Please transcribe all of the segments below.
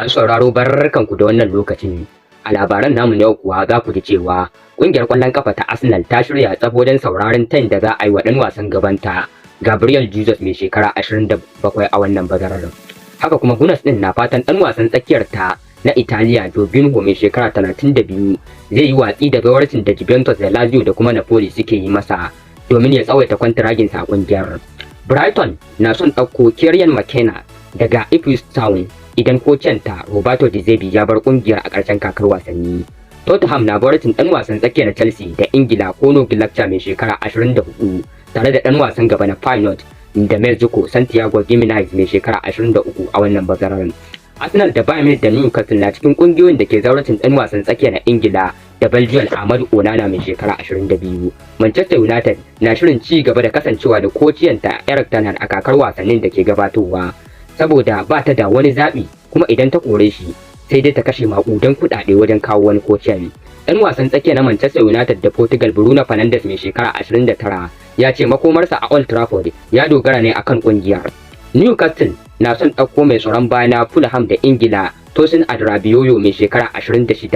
Masu sauraro, barkanku da wannan lokacin. A labaran namu na yau kuwa za ku ji cewa ƙungiyar ƙwallon kafa ta Arsenal ta shirya tsaf wajen sauraron tayin da za a yi wa ɗan wasan gabanta Gabriel Jesus mai shekara 27 a wannan bazarar. Haka kuma Gunners ɗin na fatan ɗan wasan tsakiyar ta na Italiya Jorginho mai shekara 32 zai yi watsi da zawarcin da Juventus da Lazio da kuma Napoli suke yi masa domin ya tsawaita kwantiraginsa a ƙungiyar. Brighton na son ɗauko Kieran McKenna daga Ipswich Town idan kociyanta Roberto De Zerbi ya bar kungiyar a ƙarshen kakar wasanni. Tottenham na zawarcin ɗan wasan tsakiya na Chelsea da Ingila Conor Gallagher mai shekara 24 tare da ɗan wasan gaba na Feyenoord da Mexico Santiago Gimenez mai shekara 23 a wannan bazarar. Arsenal da Bayern Munich da Newcastle na cikin kungiyoyin da ke zawarcin ɗan wasan tsakiya na Ingila da Belgium Amadou Onana mai shekara 22. Manchester United na shirin ci gaba da kasancewa da kociyanta Erik ten Hag a kakar wasannin da ke gabatowa, saboda ba ta da wani zaɓi, kuma idan ta kore shi sai dai ta kashe maƙudan kuɗaɗe wajen kawo wani kociyan. Ɗan wasan tsakiya na Manchester United da Portugal Bruno Fernandes mai shekara 29 ya ce makomarsa a Old Trafford ya dogara ne akan ƙungiyar. Newcastle na son ɗauko mai tsaron baya na Fulham da Ingila Tosin Adarabioyo mai shekara 26.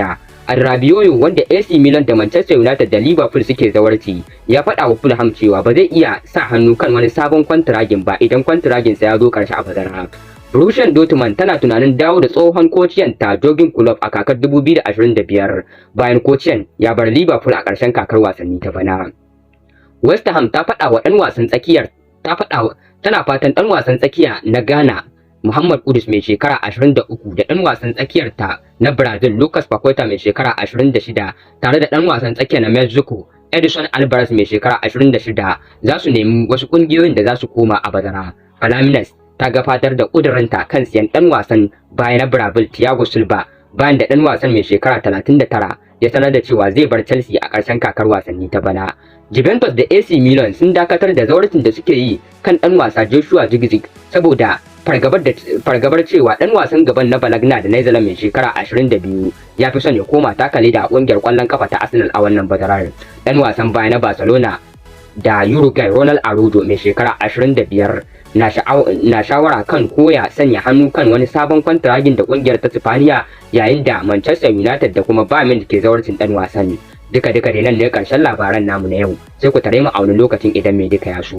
Adarabioyo, wanda AC Milan da Manchester United da Liverpool suke zawarci, ya faɗa wa Fulham cewa ba zai iya sa hannu kan wani sabon kwantiragin ba idan kwantiraginsa ya zo ƙarshe a bazara. Borussia Dortmund tana tunanin dawo da tsohon kociyan ta Jurgen Klopp a kakar 2025 bayan kociyan ya bar Liverpool a ƙarshen kakar wasanni ta bana. West Ham ta faɗa wa ɗan wasan tsakiyar ta faɗa tana fatan ɗan wasan tsakiya na Ghana Muhammad Kudus mai shekara 23 da ɗan wasan tsakiyar ta na Brazil Lucas Paqueta mai shekara 26 tare da ɗan wasan tsakiya na Mexico Edson Alvarez mai shekara 26 za su nemi wasu ƙungiyoyin da za su koma a bazara. Palmeiras ta gabatar da ƙudurinta kan siyan ɗan wasan baya na Brazil Thiago Silva bayan da ɗan wasan mai shekara 39 ya sanar da cewa zai bar Chelsea a ƙarshen kakar wasanni ta bana. Juventus da AC Milan sun dakatar da zawarcin da suke yi kan ɗan wasa Joshua Zirkzee saboda fargabar cewa ɗan wasan gaban na Bologna da Netherlands mai shekara 22 ya fi son ya koma taka leda a ƙungiyar ƙwallon kafa ta Arsenal a wannan bazarar. Ɗan wasan baya na Barcelona da Uruguay Ronald Araujo mai shekara 25 na shawara kan koya sanya hannu kan wani sabon kwantiragin da kungiyar ta Sipaniya, yayin da Manchester United da kuma Bayern Munich ke zawarcin dan wasan. Duka duka dai nan ne karshen labaran namu na yau, sai ku tare mu a wani lokacin idan mai duka ya so.